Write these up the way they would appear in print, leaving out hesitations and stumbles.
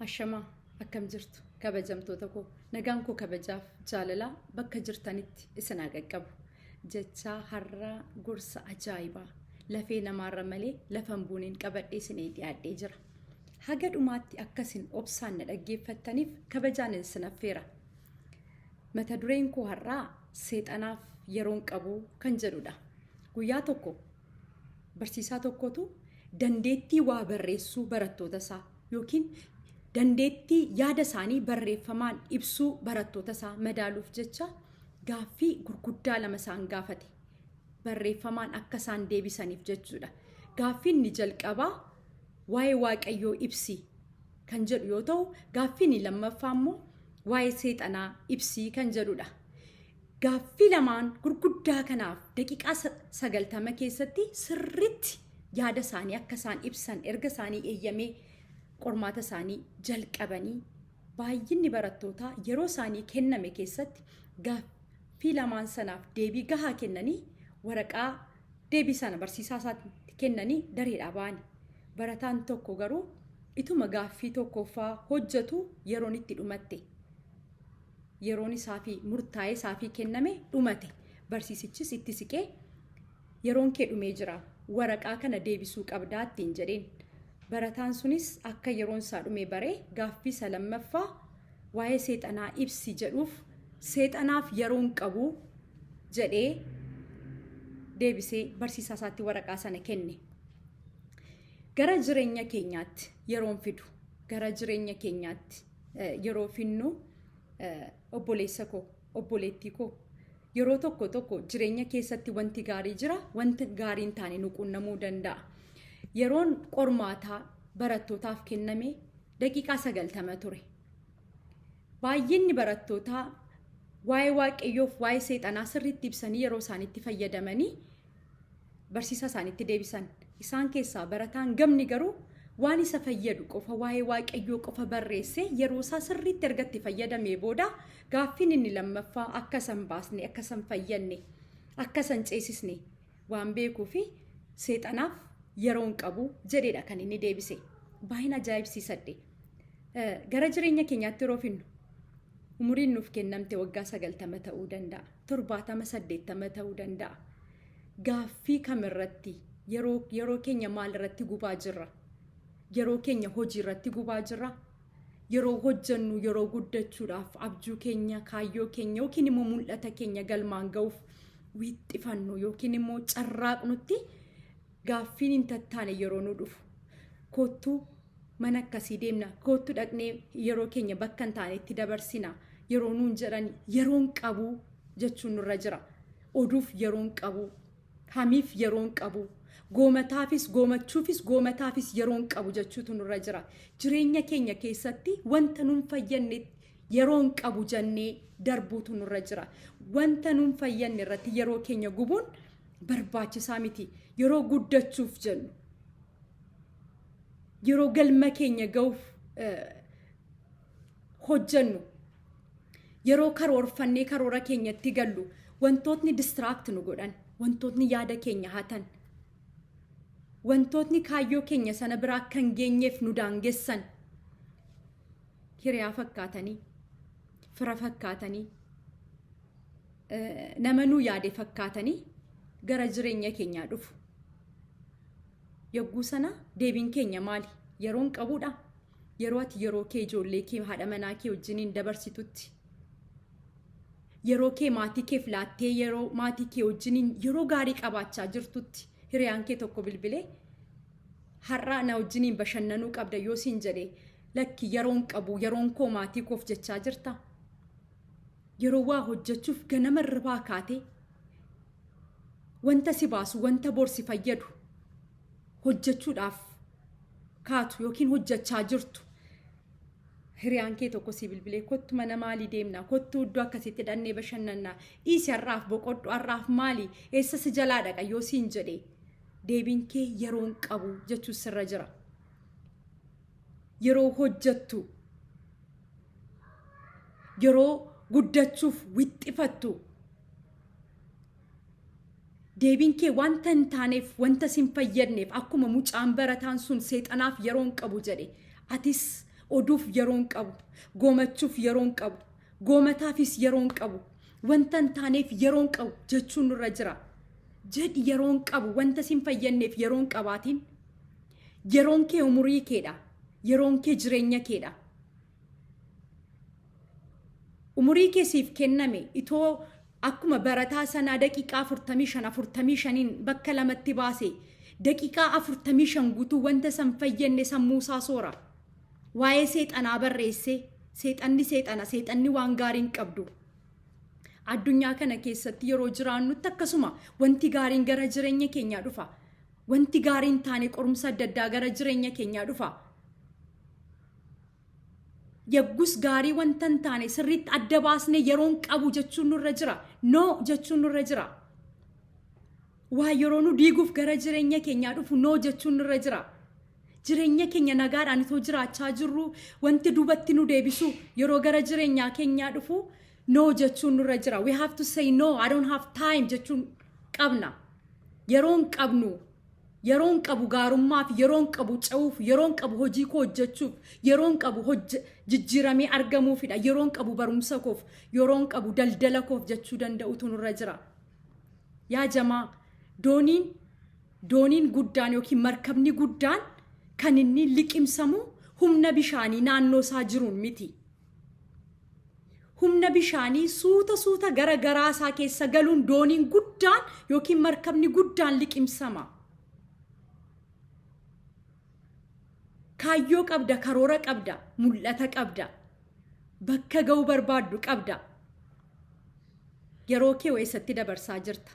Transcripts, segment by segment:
Ashamaa akkam jirtu kabajamtoota koo nagaan koo kabajaaf jaalalaa bakka jirtanitti isin haa qaqqabu jechaa har'aa gorsa ajaa'ibaa lafee namaarra malee lafa hin buuneen qabadhee isinii dhiyaadhee jira. Haga dhumaatti akka isin obsaan na dhaggeeffattaniif kabajaan isin affeera. Mata dureen koo har'aa seexanaaf yeroon qabu kan jedhudha. Guyyaa tokko barsiisaa tokkotu dandeettii waa barreessuu barattoota isaa yookiin dandeettii yaada isaanii barreeffamaan ibsuu barattoota isaa madaaluuf jecha gaaffii gurguddaa lama isaan gaafate. Barreeffamaan akka isaan deebisaniif jechuudha. Gaaffiin inni jalqabaa waa'ee Waaqayyoo ibsi kan jedhu yoo ta'u, gaaffiin inni lammaffaa immoo waa'ee seexanaa ibsi kan jedhudha. Gaaffii lamaan gurguddaa kanaaf daqiiqaa 90 keessatti sirriitti yaada isaanii akka isaan ibsan erga isaanii eeyyamee qormaata isaanii jalqabanii baay'inni barattootaa yeroo isaanii kenname keessatti gaaffii lamaan sanaaf deebii gahaa kennanii waraqaa deebii sana barsiisaa isaatti kennanii dareedhaa ba'ani. Barataan tokko garuu ituma gaaffii tokkoffaa hojjetu yeroon itti dhumatte. Yeroon isaafi murtaa'ee isaafii kenname dhumate. Barsiisichis itti siqee yeroon kee dhumee jira waraqaa kana deebisuu qabdaa ittiin jedheen. Barataan sunis akka yeroon isaa dhume baree gaaffii isa lammaffaa waa'ee seexanaa ibsi jedhuuf seexanaaf yeroon qabu jedhee deebisee barsiisaa isaatti waraqaa sana kenne. Gara jireenya keenyaatti yeroon fidu gara jireenya keenyaatti yeroo finnu obboleessa koo obboleettii koo yeroo tokko tokko jireenya keessatti wanti gaarii jira wanti gaarii hin taane nu quunnamuu danda'a. Yeroon qormaataa barattootaaf kenname daqiiqaa 90 ture. Baay'inni barattootaa waa'ee waaqayyoof waa'ee seexanaa sirriitti ibsanii yeroo isaanitti fayyadamanii barsiisaa isaanitti deebisan. Isaan keessaa barataan gamni garuu waan isa fayyadu qofa waa'ee Waaqayyoo qofa barreessee yeroo isaa sirriitti erga itti fayyadamee booda gaaffiin inni lammaffaa akka isa hin baasne, akka isa hin fayyadne, akka isa hin ceesisne waan beekuu fi seexanaaf yeroo hin qabu jedheedha kan inni deebise. Baay'een ajaa'ibsiisadhe. Gara jireenya keenyaatti yeroo finnu umuriin nuuf kennamte waggaa 90 ta'uu danda'a. 70 80 ta'uu danda'a. Gaaffii kamirratti yeroo yeroo keenya maal irratti gubaa jirra? Yeroo keenya hojii irratti gubaa jirra? Yeroo hojjennu yeroo guddachuudhaaf abjuu keenya, kaayyoo keenya yookiin immoo mul'ata keenya galmaan ga'uuf wiixxifannu yookiin immoo carraaqnutti gaaffiin hin tattaane yeroo nu dhufu. Koottuu mana akkasii deemna, koottu dhaqnee yeroo keenya bakka hin taanetti dabarsina yeroo nuun jedhan yeroon qabu jechuun nurra jira. Oduuf yeroon qabu, hamiif yeroon qabu, goomataafis goomachuufis goomataafis yeroon qabu jechuutu nurra jira. Jireenya keenya keessatti wanta nun fayyadne yeroon qabu jennee darbuutu nurra jira. Wanta nun fayyadne irratti yeroo keenya gubuun barbaachisaa miti. Yeroo guddachuuf jennu, yeroo galma keenya ga'uuf hojjennu, yeroo karoorfannee karoora keenyatti gallu wantootni distract nu godhan, wantootni yaada keenya hatan, wantootni kaayyoo keenya sana bira akka hin geenyeef nu daangessan hiriyaa fakkaatanii, fira fakkaatanii, nama nuu yaade fakkaatanii gara jireenya keenyaa dhufu. Yogguu sana deebiin keenya maali? Yeroon qabuudha? Yeroo ati yeroo kee ijoollee kee haadha manaa kee wajjiniin dabarsitutti yeroo kee maatii keef laattee yeroo maatii kee wajjiniin yeroo gaarii qabaachaa jirtutti hiriyaan kee tokko bilbilee har'a na wajjiniin bashannanuu qabda yoo siin jedhe lakki yeroon qabu yeroon koo maatii koof jechaa jirta. Yeroo waa hojjechuuf ganama irraa kaatee wanta si baasu wanta bor si fayyadu hojjechuudhaaf kaatu yookiin hojjechaa jirtu hiriyaan kee tokko si bilbilee kottu mana maalii deemna kottu iddoo akkasitti dhannee bashannannaa dhiisi har'aaf boqodhu har'aaf maali eessa si jalaa dhaqa yoo siin jedhe deebiin kee yeroon qabu jechuun sirra jira. Yeroo hojjettu yeroo guddachuuf wixxifattu deebiin kee wanta hin taaneef wanta sin fayyadneef akkuma mucaan barataan sun seexanaaf yeroon qabu jedhe atis Oduuf yeroon qabu, goomachuuf yeroon qabu, goomataafis yeroon qabu, wanta hin taaneef yeroon qabu jechuun nurra jira. Jedhi yeroon qabu, wanta sin fayyadneef yeroon qabaatiin. Yeroon kee umurii keedha. Yeroon kee jireenya keedha. Umurii kee siif kenname itoo akkuma barataa sanaa daqiiqaa 45 45n bakka lamatti baase daqiiqaa 45 guutuu wanta san fayyadne sammuusaa soora. Waa'ee seexanaa barreessee seexanni seexana seexanni waan gaarii hin qabdu. Addunyaa kana keessatti yeroo jiraannutti akkasuma wanti gaariin gara jireenya keenyaa dhufa. Wanti gaarii hin taane qorumsa adda addaa gara jireenya keenyaa dhufa. Yaggus gaarii wanta hin taane sirriitti adda baasnee yeroon qabu jechuun nurra jira. No jechuun nurra jira. Waa yeroo nu diiguuf gara jireenya keenyaa dhufu no jechuun nurra jira. Jireenya keenya nagaadhaan itoo jiraachaa jirru wanti duubatti nu deebisu yeroo gara jireenyaa keenyaa dhufu no jechuun nurra jira. We have to say no, I don't have time jechuun qabna. Yeroon qabnu yeroon qabu gaarummaaf, yeroon qabu ce'uuf, yeroon qabu hojii koo hojjechuuf, yeroon qabu jijjiiramee argamuufidha, yeroon qabu barumsa koof, yeroon qabu daldala koof jechuu danda'utu nurra jira. Yaa jamaa, dooniin guddaan yookiin markabni guddaan kan inni liqimsamu humna bishaanii naannoo isaa jiruun miti. Humna bishaanii suuta suuta gara garaa isaa keessa galuun dooniin guddaan yookiin markabni guddaan liqimsama. Kaayyoo qabda, karoora qabda, mul'ata qabda, bakka ga'uu barbaaddu qabda. Yeroo kee eessatti dabarsaa jirta?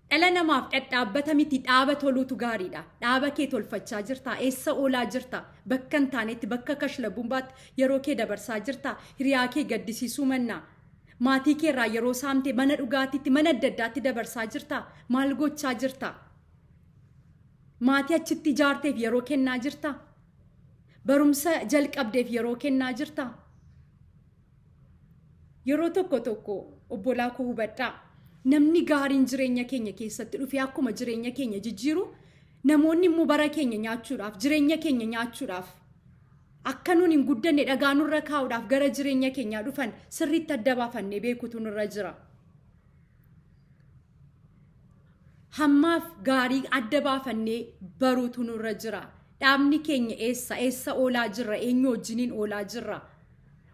Dhala namaaf dhadhaabbata miti, dhaaba toluutu gaariidha. Dhaaba kee tolfachaa jirta? Eessa oolaa jirta? Bakka hin taanetti, bakka kashlabumbaatti yeroo kee dabarsaa jirta? Hiriyaa kee gaddisiisuu mannaa, maatii kee irraa yeroo saamte mana dhugaatiitti, mana adda addaatti dabarsaa jirta? Maal gochaa jirta? Maatii achitti ijaarteef yeroo kennaa jirta? Barumsa jalqabdeef yeroo kennaa jirta? Yeroo tokko tokko, obbolaa koo, hubadhaa. Namni gaariin jireenya keenya keessatti dhufee akkuma jireenya keenya jijjiiru, namoonni immoo bara keenya nyaachuudhaaf, jireenya keenya nyaachuudhaaf, akka nuun hin guddanne dhagaa nurra kaa'uudhaaf gara jireenya keenyaa dhufan sirriitti adda baafannee beekutu nurra jira. Hammaaf gaarii adda baafannee baruutu nurra jira. Dhaabni keenya eessa? Eessa oolaa jirra? Eenyu wajjiniin oolaa jirra?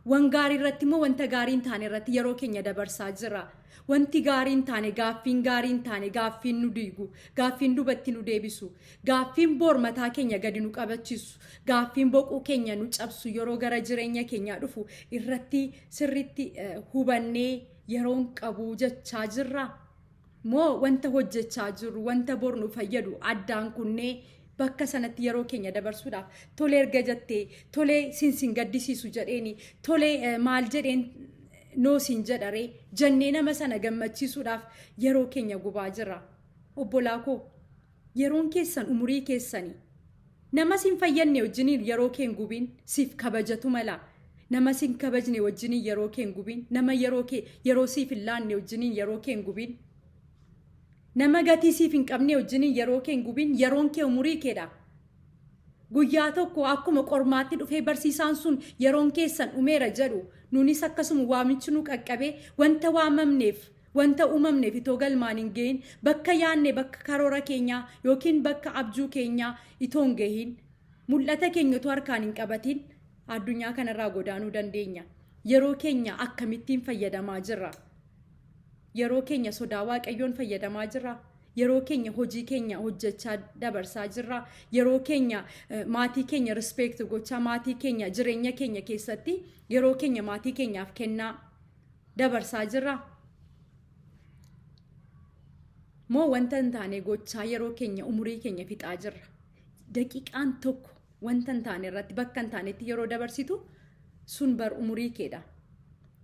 Wan gaarii irratti immoo wanta gaarii hin taane irratti yeroo keenya dabarsaa jirra? Wanti gaarii hin taane, gaaffiin gaarii hin taane, gaaffiin nu diigu, gaaffiin duubatti nu deebisu, gaaffiin boor mataa keenya gadi nu qabachiisu, gaaffiin boquu keenya nu cabsu yeroo gara jireenya keenyaa dhufu irratti sirriitti hubannee yeroon qabu jechaa jirra? Moo wanta hojjechaa jirru, wanta bor nu fayyadu addaan kunnee bakka sanatti yeroo keenya dabarsuudhaaf tolee erga jettee, tolee sin gaddisiisu jedheeni, tolee maal jedheen noo sin jedharee jennee nama sana gammachiisuudhaaf yeroo keenya gubaa jirra? Obbolaa koo, yeroon keessan umurii keessanii. Nama sin fayyadne wajjiniin yeroo kee hin gubiin, siif kabajatu mala. Nama sin kabajne wajjiniin yeroo kee hin gubiin. Nama yeroo kee yeroo siif hin laanne wajjiniin yeroo kee hin gubiin. Nama gatii siif hin qabne wajjiniin yeroo kee hin gubiin. Yeroon kee umurii keedha. Guyyaa tokko akkuma qormaatti dhufee barsiisaan sun yeroon keessan dhumeera jedhu, nunis akkasuma waamichi nu qaqqabee wanta waamamneef, wanta uumamneef itoo galmaan hin gahin, bakka yaanne, bakka karoora keenyaa yookiin bakka abjuu keenyaa itoo hin gahin, mul'ata keenya itoo harkaan hin qabatin addunyaa kanarraa godaanuu dandeenya. Yeroo keenya akkamittiin fayyadamaa jirra? Yeroo keenya sodaa Waaqayyoon fayyadamaa jirra? Yeroo keenya hojii keenya hojjechaa dabarsaa jirra? Yeroo keenya maatii keenya respect gochaa, maatii keenya jireenya keenya keessatti yeroo keenya maatii keenyaaf kennaa dabarsaa jirra? Moo wanta hin taane gochaa yeroo keenya, umurii keenya fixaa jirra? Daqiiqaan tokko wanta hin taane irratti, bakka hin taanetti yeroo dabarsitu sun bar umurii keedha.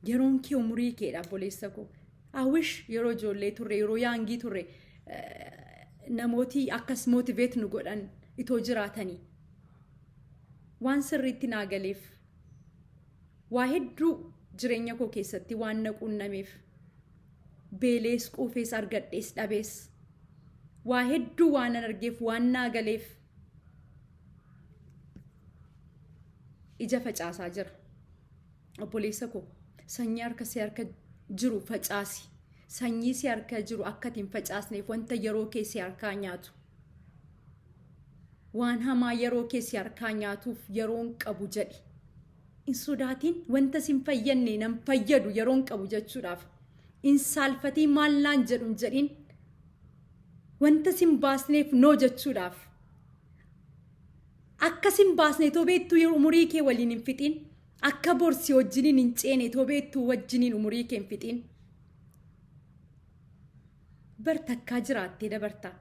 Yeroon kee umurii keedha, obboleessa koo. I wish yeroo ijoollee turre, yeroo young turre, namooti akkas motivate nu godhan itoo jiraatanii. Waan sirriitti naa galeef, waa hedduu jireenya koo keessatti waan na quunnameef, beelees quufees argadhees dhabees waa hedduu waan an argeef, waan naa galeef. Ija facaasaa jira. Obboleessa koo, sanyii harka si harka jiru facaasi. Sanyii si harka jiru akka ati hin facaasneef wanta yeroo kee si harkaa nyaatu. Waan hamaa yeroo kee si harkaa nyaatuuf yeroon qabu jedhi. Hin sodaatiin wanta sin fayyadne nan fayyadu yeroon qabu jechuudhaaf. Hin saalfatiin maal naan jedhu hin jedhin. Wanta sin baasneef no jechuudhaaf. Akka sin baasne too beektuu umurii kee waliin hin fixin. Akka bor si wajjiniin hin ceene too beektuu wajjiniin umurii kee hin fixin. Bar takkaa jiraattee dabarta.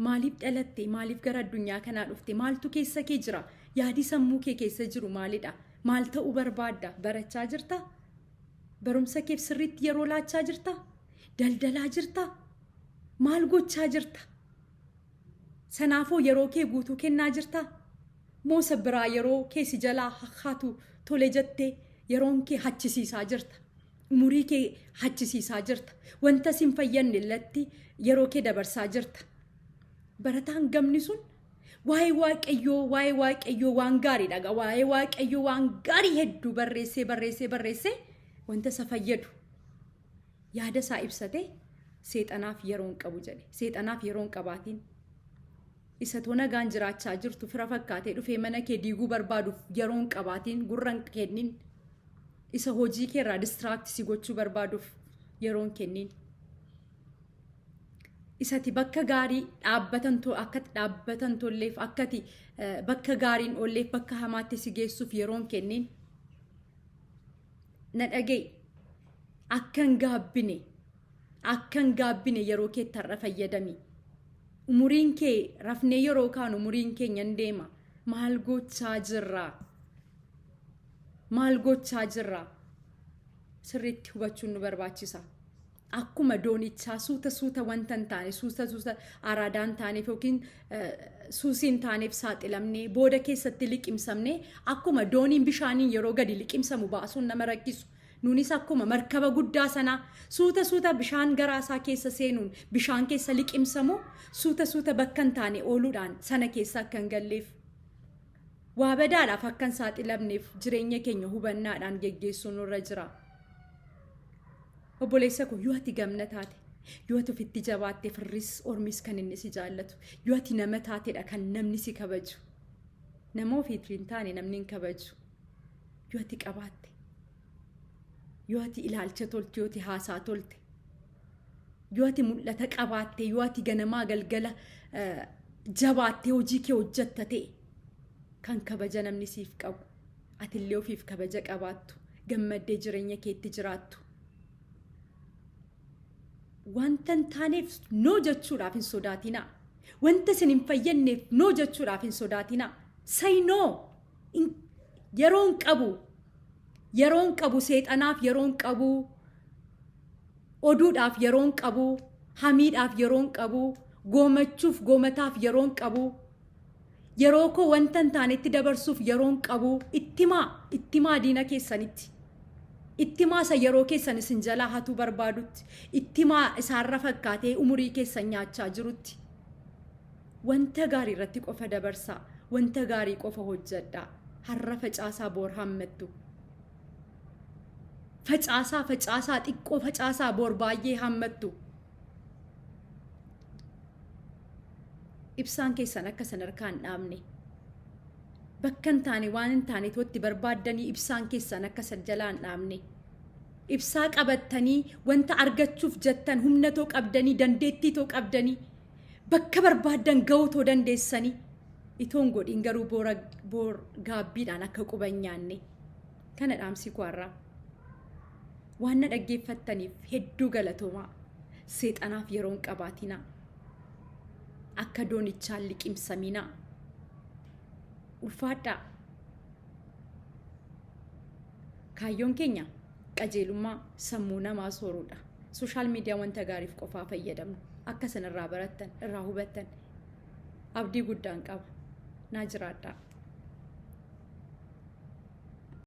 Maaliif dhalatte? Maaliif gara addunyaa kanaa dhufte? Maaltu keessa kee jira? Yaadi sammuu kee keessa jiru maalidha? Maal ta'uu barbaadda? Barachaa jirta? Barumsa keef sirriitti yeroo laachaa jirta? Daldalaa jirta? Maal gochaa jirta? Sanaafoo yeroo kee guutuu kennaa jirta? Moo isa biraa yeroo kee si jalaa hatu tole jettee yeroon kee hachisiisaa jirta? Umurii kee hachisiisaa jirta. Wanta sin fayyadne irratti yeroo kee dabarsaa jirta. Barataan gamni sun waa'ee Waaqayyoo waa'ee Waaqayyoo waan gaarii dhaga. Waa'ee Waaqayyoo waan gaarii hedduu barreessee barreessee barreessee wanta isa fayyadu yaada isaa ibsatee seexanaaf yeroo hin qabu jedhe. Seexanaaf yeroo hin qabaatiin. Isa too nagaan jiraachaa jirtu fira fakkaatee dhufee mana kee diiguu barbaaduuf yeroo hin qabaatiin, gurra hin kennin. Isa hojii kee irraa distract si gochuu barbaaduuf yeroo hin kennin. Isati bakka gaarii dhaabbatan to akkati dhaabbatan tolleef akkati bakka gaariin oolleef bakka hamaatti si geessuuf yeroo hin kennin. Na dhaga'i. Akka hin gaabbine akka hin gaabbine yeroo keetti har'a fayyadami. Umuriin kee rafnee yeroo kaanu umuriin keenya hin deema. Maal gochaa jirra? Maal gochaa jirra? Sirriitti hubachuun nu barbaachisa. Akkuma doonichaa suuta suuta wanta hin taane suuta suuta araadaa hin taaneef yookiin suusii hin taaneef saaxilamnee booda keessatti liqimsamnee akkuma dooniin bishaaniin yeroo gadi liqimsamu baasuun nama rakkisu. Nuunis akkuma markaba guddaa sanaa suuta suuta bishaan garaa isaa keessa seenuun bishaan keessa liqimsamu suuta suuta bakka hin taane ooluudhaan sana keessa akka hin galleef waa badaadhaaf akka hin saaxilamneef jireenya keenya hubannaadhaan geggeessuun nurra jira. Obboleessa koo, yoo ati gamna taate, yoo ati ofitti jabaatte, firris ormis kan inni si jaallatu, yoo ati nama taatedha kan namni si kabaju. Nama ofiif hin taane namni hin kabaju. Yoo ati qabaatte, yoo ati ilaalcha tolte, yoo ati haasaa tolte, yoo ati mul'ata qabaatte, yoo ati ganamaa galgala jabaattee hojii kee hojjatta ta'e kan kabaja namni siif qabu, atillee ofiif kabaja qabaattu, gammaddee jireenya keetti jiraattu. Wanta hin taaneef no jechuudhaaf hin sodaatinaa. Wanta isin hin fayyadneef no jechuudhaaf hin sodaatinaa. Say no. Yeroo hin qabu. Yeroo hin qabu seexanaaf yeroo hin qabu. Oduudhaaf yeroo hin qabu. Hamiidhaaf yeroo hin qabu. Goomachuuf goomataaf yeroo hin qabu. Yeroo koo wanta hin taanetti dabarsuuf yeroo hin qabu. Ittimaa ittimaa diina keessanitti. Ittimaa isa yeroo keessan isin jalaa hatuu barbaadutti. Ittimaa isaarra fakkaatee umurii keessan nyaachaa jirutti. Wanta gaarii irratti qofa dabarsaa. Wanta gaarii qofa hojjedhaa. Har'a facaasaa boor hammattu. Facaasaa facaasaa xiqqoo facaasaa boor baay'ee hammattu. Ibsaan keessan akka isin harkaa hin dhaabne. Bakka hin taane waan hin taane itti barbaaddanii ibsaan keessan akka isin jalaa hin dhaabne. Ibsaa qabattanii wanta argachuuf jettan humna too qabdanii dandeettii too qabdanii bakka barbaaddan ga'uu too dandeessanii itoon godhin garuu boora boor gaabbiidhaan akka quba hin nyaanne. Kana dhaamsi koo har'aa. Waan na dhaggeeffattaniif hedduu galatoomaa. Seexanaaf yeroo hin qabaatinaa. Akka doonichaan liqimsaminaa. Ulfaadhaa. Kaayyoon keenya qajeelummaa sammuu namaa sooruudha. Social media wanta gaariif qofaa fayyadamnu. Akka isin irraa barattan, irraa hubattan abdii guddaan qaba. Naa jiraadhaa.